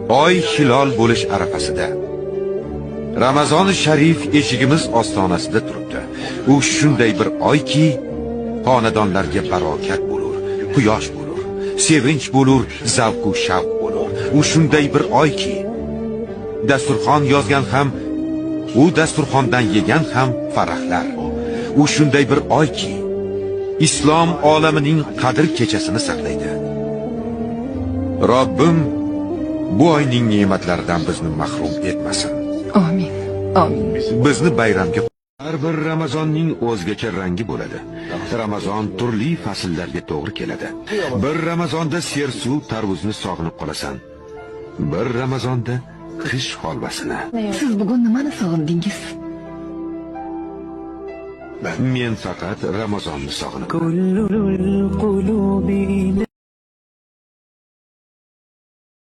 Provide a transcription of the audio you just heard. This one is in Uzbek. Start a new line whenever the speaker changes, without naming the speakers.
Oy hilol bo'lish arafasida. Ramazoni sharif eshigimiz ostonasida turibdi. U shunday bir oyki, xonadonlarga barokat bo'lur, quyosh bo'lur, sevinch bo'lur, zavqu shavq bo'lur. U shunday bir oyki, dasturxon yozgan ham, u dasturxondan yegan ham farahlar. U shunday bir oyki, islom olamining qadr kechasini saqlaydi. Robbim bu oyning ne'matlaridan bizni mahrum etmasin.
Amin. Amin.
Bizni bayramga. Har bir Ramazonning o'zgacha rangi bo'ladi. Ramazon turli fasllarga to'g'ri keladi. Bir Ramazonda sersuv tarvuzni sog'inib qolasan. Bir Ramazonda qish holvasini.
Siz bugun nimani sog'indingiz?
Men faqat Ramazonni sog'inaman.
كل القلوب إلى